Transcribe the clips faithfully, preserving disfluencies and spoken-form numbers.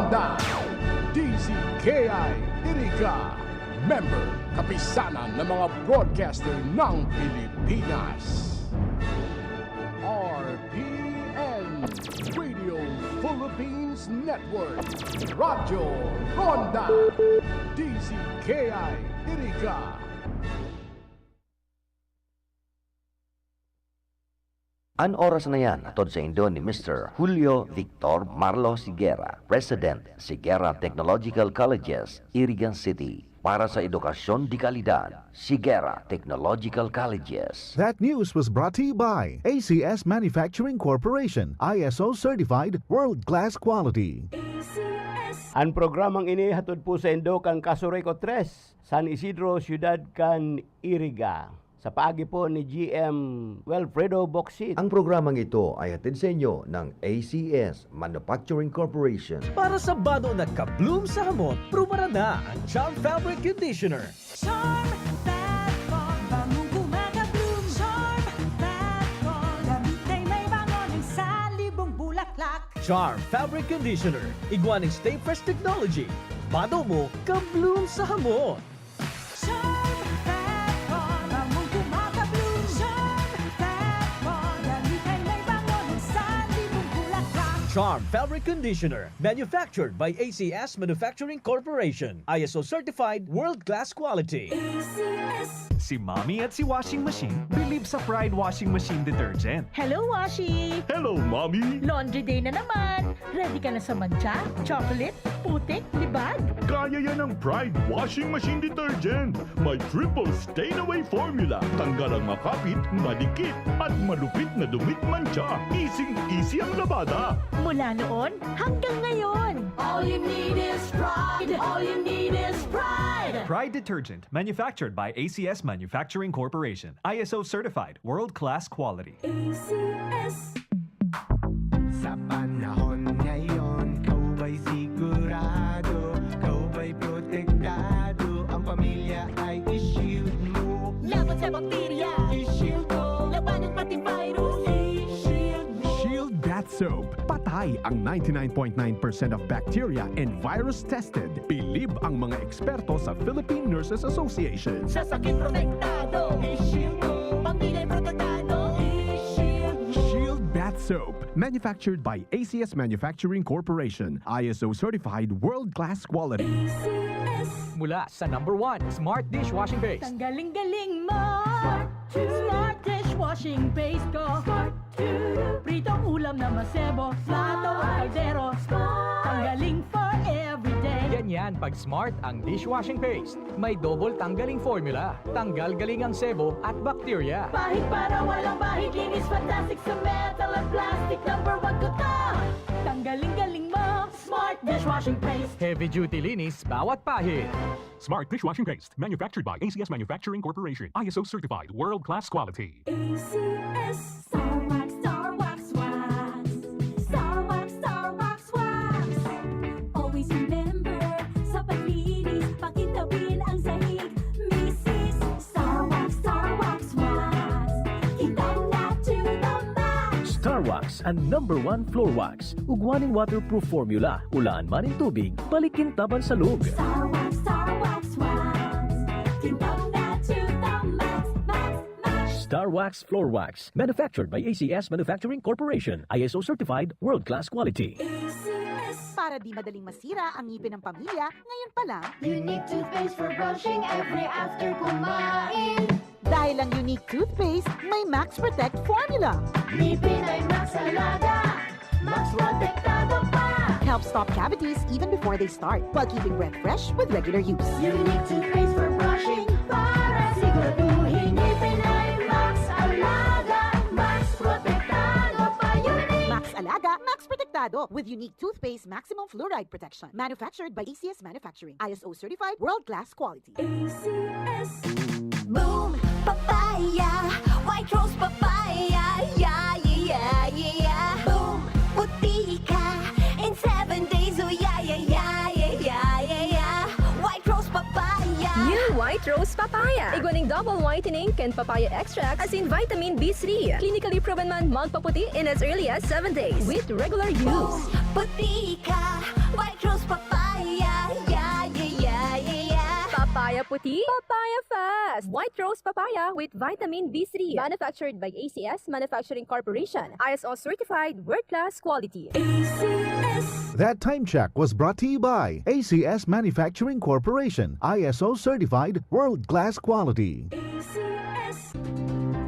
Ronda, D Z K I Iriga, member, Kapisanan ng mga Broadcaster ng Pilipinas, R P N, Radio Philippines Network, Radyo Ronda, D Z K I Iriga. An oras na yan hatod saindo ni Mister Julio Victor Marlo Sigera, President, Sigera Technological Colleges, Iriga City. Para sa edukasyon de kalidad, Sigera Technological Colleges. That news was brought to you by A C S Manufacturing Corporation, I S O certified, world-class quality. An programang ini hatod po saindo kan Casureco tres, San Isidro, Siyudad kan Iriga. Sa paagi po ni G M Wilfredo Bocsit. Ang programang ito ay hatid sa inyo ng A C S Manufacturing Corporation. Para sa bado na ka-bloom sa hamot, prubaran na ang Charm Fabric Conditioner. Charm Fat Ball, bangong gumagabloom. Charm Fat Ball, damit ay may bango ng salibong bulaklak. Charm Fabric Conditioner, igwa ning Stay Fresh Technology. Bado mo, ka-bloom sa hamot. Charm Fat Ball, bangong gumagabloom. Charm Fat Ball, damit ay may bango ng salibong bulaklak. Charm Fabric Conditioner, manufactured by A C S Manufacturing Corporation. I S O certified, world-class quality. A C S. Si Mommy at si Washing Machine bilib sa Pride Washing Machine Detergent. Hello, Washi! Hello, Mommy! Laundry day na naman! Ready ka na sa mantsa, chocolate, putik, libag? Kaya yan ng Pride Washing Machine Detergent. May triple stain away formula. Tanggal ang makapit, madikit, at malupit na dumi't mantsa. Easing-easy ang labada. Mula noon hanggang ngayon. All you need is Pride. All you need is Pride. Pride Detergent, manufactured by A C S Manufacturing Corporation. I S O certified, world-class quality. A C S. Sa panahon ngayon, ikaw ba'y sigurado? Ikaw ba'y protektado? Ang pamilya ay i-shield mo. Laban sa bakterya, i-shield mo. Labanan pati virus, i-shield mo. Shield Bath Soap. Patay ang ninety-nine point nine percent of bacteria and virus tested. Bilib ang mga eksperto sa Philippine Nurses Association. Sa sakit protektado, i-shield mo. Pamilya protektado, i-shield mo. Shield Bath Soap, manufactured by A C S Manufacturing Corporation, I S O certified, world-class quality. A C S. Mula sa number one, Smart Dishwashing Paste. Tanggaling-galing mo! Smart Dishwashing Paste ko. Pritong ulam na masebo, plato o kaldero. Tanggaling for everyday. Ganyan pag Smart ang dishwashing paste. May double tanggaling formula. Tanggal galing ang sebo at bakterya. Pahid para walang bahid, linis fantastic sa metal at plastic. Number one ko to. Tanggaling galing mo, Smart Dishwashing Paste. Heavy duty linis bawat pahid. Smart Dishwashing Paste, manufactured by A C S Manufacturing Corporation, I S O certified, world-class quality. A C S. Star Wax, Star Wax, Wax. Star Wax, Star Wax, Wax. Always remember, sa paglinis, pakintabin ang sahig. Misis, Star Wax, Star Wax, Wax. Kintab na to the max. Star Wax, ang number one floor wax. Ugwa nin waterproof formula, ulaan man nin tubig, balik kintab an salog. Star Wax, Star Wax, Wax. Kintab na to the max, max, max. Star Wax Floor Wax, manufactured by A C S Manufacturing Corporation, I S O certified, world-class quality. A C S. Para di madaling masira ang ngipin ng pamilya, ngayon pa lang, Unique toothpaste for brushing every after kumain. Dahil ang Unique toothpaste may Max Protect formula. Ngipin ay Max Alaga, Max Protektado pa. Helps stop cavities even before they start, while keeping breath fresh with regular use. Unique toothpaste for brushing para siguraduhin ngipin ay Max Alaga, Max Protektado pa. Unique. Max Alaga, Max Protektado with Unique Toothpaste Maximum Fluoride Protection. Manufactured by A C S Manufacturing. I S O certified, world-class quality. A C S. Boom! Papaya! White Rose Papaya! Yeah, yeah, yeah, yeah, yeah! Boom! Puti ka in seven days! Oh, yeah, yeah, yeah, yeah, yeah, yeah, yeah! White Rose Papaya! New White Rose Papaya. Igwa ning double whitening kan papaya extract, asin vitamin B three. Clinically proven man magpaputi in as early as seven days with regular use. Boom! Puti ka! White Rose Puti, Papaya Fest! White Rose Papaya with Vitamin B three. Manufactured by A C S Manufacturing Corporation. I S O certified, world-class quality. A C S. That time check was brought to you by A C S Manufacturing Corporation, I S O certified, world-class quality. A C S.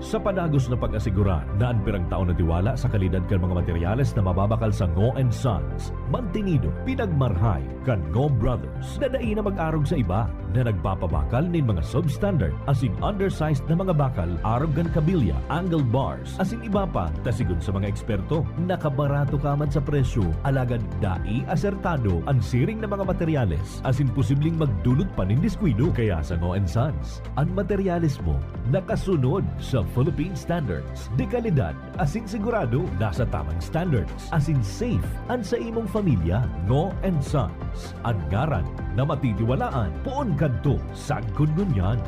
Sa padagos na pag-asigurar na an pirang taon na tiwala sa kalidad kan mga materyales na mababakal sa Ngo and Sons, mantinido, pinagmarhay kan Ngo Brothers na dai na mag-arog sa iba, na nagpapabakal nin mga substandard asin undersized na mga bakal arog kan kabilya, angle bars, asin iba pa, ta sigon sa mga eksperto, nakabarato ka man sa presyo, alagad dai asertado an siring na mga materyales, asin posibleng magdulot pa nin diskuido. Kaya sa Ngo and Sons, an materyales mo nakasunod sa Philippine standards, de kalidad, asin sigurado nasa tamang standards, asin safe an sa imong pamilya. Ngo and Sons, an ngaran na matitiwalaan poon kadto sagkod ngunyan.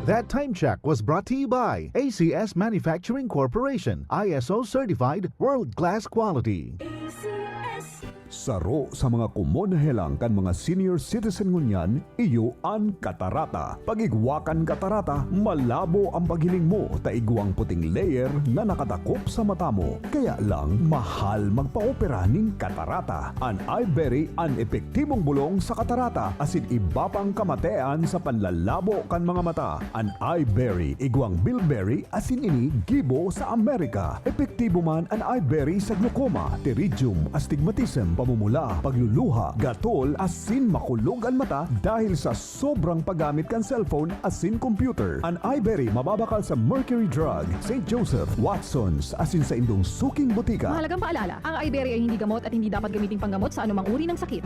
That time check was brought to you by A C S Manufacturing Corporation, I S O certified, world-class quality. A C S. Saro sa mga komon na helang kan mga senior citizen ngunyan, iyo an katarata. Pag-igwa kan katarata, malabo an paghiling mo, ta igwang puting layer na nakadakop sa mata mo. Kaya lang, mahal magpa-opera nin katarata. An Iberry an epektibong bolong sa katarata, asin iba pang kamatean sa panlalabo kan mga mata. An Iberry, igwang bilberry, asin ini gibo sa Amerika. Epektibo man an Iberry sa glaucoma, pterygium, astigmatism, pamumula, pagluluha, gatol, asin makulog an mata dahil sa sobrang paggamit kan cellphone asin computer. An Iberry mababakal sa Mercury Drug, Saint Joseph, Watsons, asin sa indong suking botika. Mahalagang paalala, ang Iberry ay hindi gamot at hindi dapat gamiting panggamot sa anumang uri ng sakit.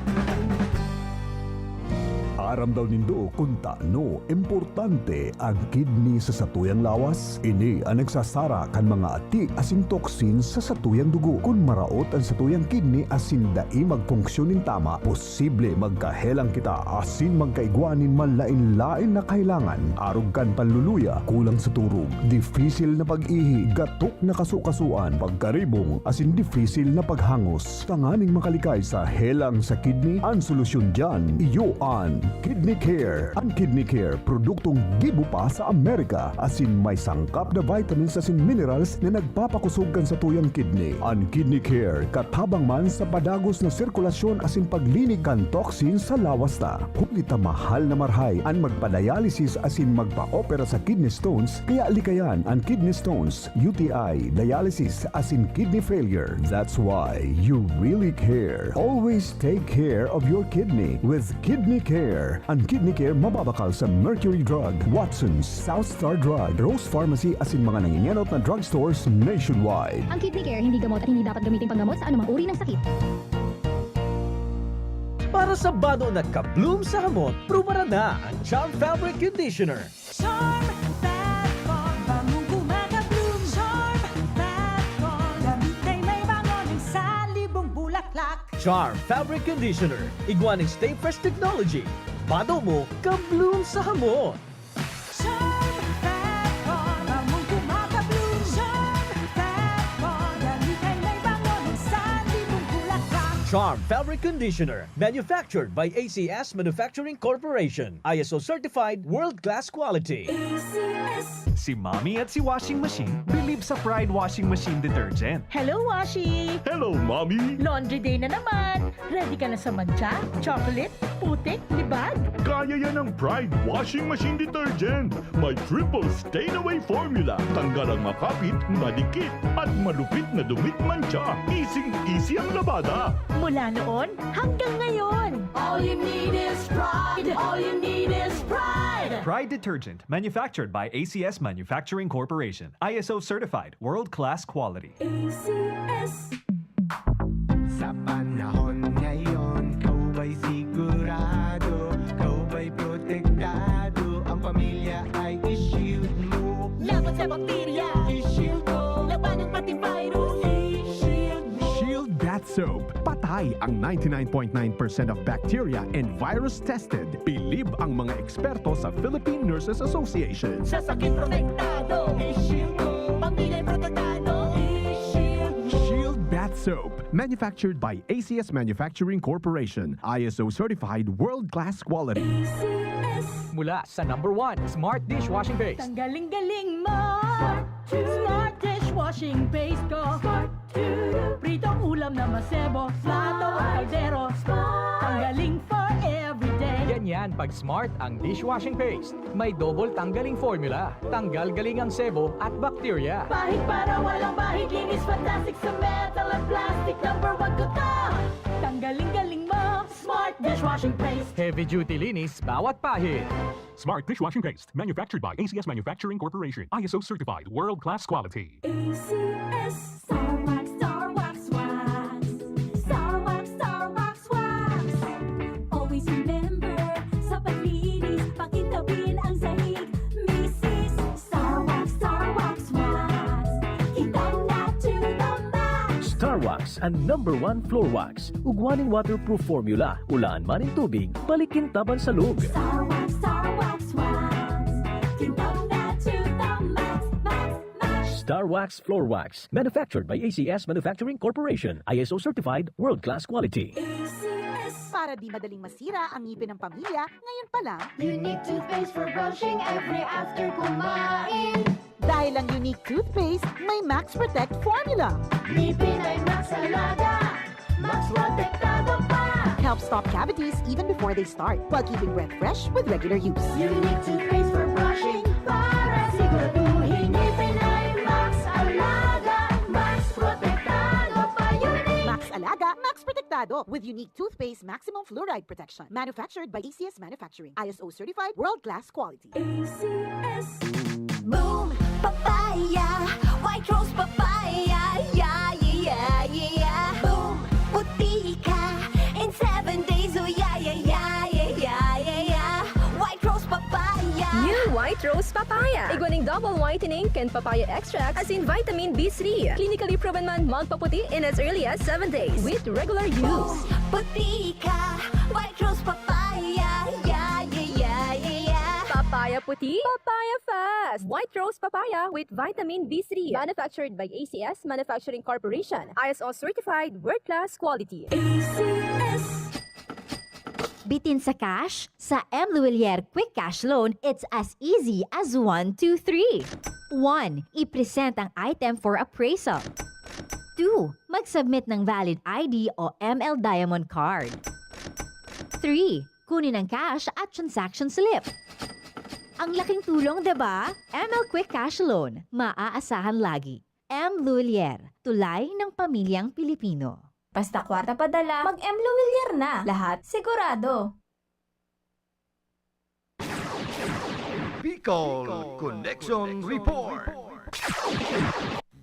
Aram daw nindo kun tano importante an kidney sa satuyang lawas? Ini an nagsasara kan mga atik asin toxins sa satuyang dugo. Kun maraot an satuyang kidney asin dai magfunksyon nin tama, posible magkahelang kita asin magkaigwa nin manlaen-laen na kahelangan, arog kan panluluya, kulang sa turog, difisil na pag-ihi, gatok na kasukasuan, pagkaribong, asin difisil na paghangos. Tanganing makalikay sa helang sa kidney, an solusyon diyan, iyo an Kidney Care. An Kidney Care, produktong gibo pa sa Amerika, asin may sangkap na vitamins asin minerals na nagpapakosog kan satuyang kidney. An Kidney Care, katabang man sa padagos na sirkulasyon asin paglinig kan toxin sa lawas ta. Huli ta mahal na marhay an magpa-dialysis asin magpa-opera sa kidney stones, kaya likayan an kidney stones, U T I, dialysis, asin kidney failure. That's why you really care. Always take care of your kidney with Kidney Care. An Kidney Care mababakal sa Mercury Drug, Watsons, South Star Drug, Rose Pharmacy asin mga nangingenot na drugstores nationwide. Ang Kidney Care hindi gamot at hindi dapat gamitin panggamot sa anumang uri ng sakit. Para sa bano na ka-bloom sa hamot, prubaran na ang Charm Fabric Conditioner. Charm Fat Bar, bangong gumagabloom. Charm Fat Bar, damit ay may bango ng salibong bulaklak. Charm Fabric Conditioner, igwa ning Stay Fresh Technology. Bado mo, ka-bloom sa hamot. Charm Fat Bar, bangong gumagabloom. Charm Fat Bar, damit ay may bango ng salibong bulaklak. Charm Fabric Conditioner, manufactured by A C S Manufacturing Corporation. I S O certified, world-class quality. A C S. Si Mommy at si Washing Machine believe sa Pride Washing Machine Detergent. Hello, Washi! Hello, Mommy! Laundry day na naman! Ready ka na sa mantsa, chocolate, putik, libag? Kaya yan ng Pride Washing Machine Detergent. May triple stain away formula. Tanggal ang makapit, madikit, at malupit na dumit mantsa. Easing-easy ang labada. Mula noon hanggang ngayon. All you need is pride. All you need is pride. Pride Detergent, manufactured by A C S Manufacturing Corporation. I S O certified, world-class quality. A C S. Sa panahon ngayon, ikaw ba'y sigurado? Ikaw ba'y protektado? Ang pamilya ay i-shield mo. Laban sa bakterya, i-shield mo. Labanan pati virus, i-shield mo. Shield Bath Soap. Patay ang ninety-nine point nine percent of bacteria and virus tested. Bilib ang mga eksperto sa Philippine Nurses Association. Sa sakit protektado, i-shield mo. Pamilya protektado, i-shield mo. Shield Bath Soap. Manufactured by A C S Manufacturing Corporation, I S O certified world-class quality. Mula sa number one, Smart Dishwashing Paste. Ang galing-galing mo! Smart dishwashing paste ko. Pritong ulam na masebo, plato o kaldero. Ang galing for everyday. Ganyan pag Smart ang dishwashing paste. May double tanggaling formula. Tanggal galing ang sebo at bacteria. Pahid para walang bahid, linis fantastic sa metal at plastic. Number one ko to! Ang galing-galing mo! Smart dishwashing paste. Heavy duty linis bawat pahid. Smart dishwashing paste. Manufactured by A C S Manufacturing Corporation. I S O certified. World class quality. A C S. Star Wax, Star Wax, Wax. Star Wax, Star Wax, Wax. Always remember, sa paglinis, pakintabin ang sahig. Misis, Star Wax, Star Wax, Wax. Kintab na to the max. Star Wax, ang number one floor wax. Ugwa nin waterproof formula. Ulaan man nin tubig, balik kintaban sa log. Star Wax, Star Wax, Wax. Kintab na to the max, max, max. Star Wax Floor Wax, manufactured by A C S Manufacturing Corporation, I S O certified, world-class quality. A C S. Para di madaling masira ang ngipin ng pamilya, ngayon pa lang, Unique toothpaste for brushing every after kumain. Dahil ang Unique Toothpaste may Max Protect Formula. Ngipin ay Max Alaga, Max Protektado pa. Helps stop cavities even before they start, while keeping breath fresh with regular use. Unique toothpaste for brushing para siguraduhin ngipin ay Max Alaga, Max Protektado pa. Unique! Max Alaga, Max Protektado with Unique Toothpaste Maximum Fluoride Protection. Manufactured by A C S Manufacturing. I S O certified, world-class quality. A C S. Boom! Papaya! White Rose Papaya! Yeah, yeah, yeah, yeah! Boom! Puti ka! In seven days, oh yeah, yeah, yeah, yeah, yeah, yeah, yeah! White Rose Papaya! New White Rose Papaya. Igwa ning double whitening kan papaya extract asin vitamin B three. Clinically proven man magpaputi in as early as seven days with regular use. Puti ka! White Rose Papaya! Yeah, yeah, yeah, yeah, yeah! Papaya puti, papaya fast. White Rose Papaya with vitamin B three. Manufactured by A C S Manufacturing Corporation. I S O certified, world-class quality. A C S. Bitin sa cash? Sa M Luwilier Quick Cash Loan, it's as easy as one, two, three. One, i-present ang item for appraisal. Two, mag-submit ng valid I D o M L Diamond Card. Three, kunin ang cash at transaction slip. Ang laking tulong, di ba? M L Quick Cash Loan, maaasahan lagi. M Luwilier, tulay ng pamilyang Pilipino. Basta kwarta padala, mag-M Luwilier na. Lahat sigurado. Bicol Connection Report.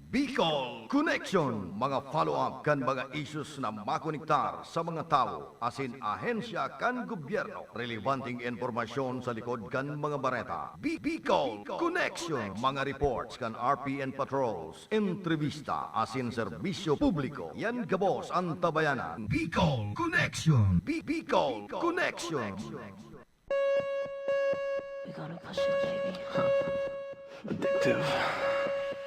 Bicol Connection, mga follow-up kan mga issues na makonektar sa mga tawo asin ahensya kan gobyerno, relebanteng impormasyon sa likod kan mga bareta. Bi- Bicol Connection, mga reports kan R P N patrols, entrevista asin serbisyo publiko. Yan gabos an tabayanan. Bicol Connection. Bi- Bicol Connection. We gotta push it, baby. Addictive.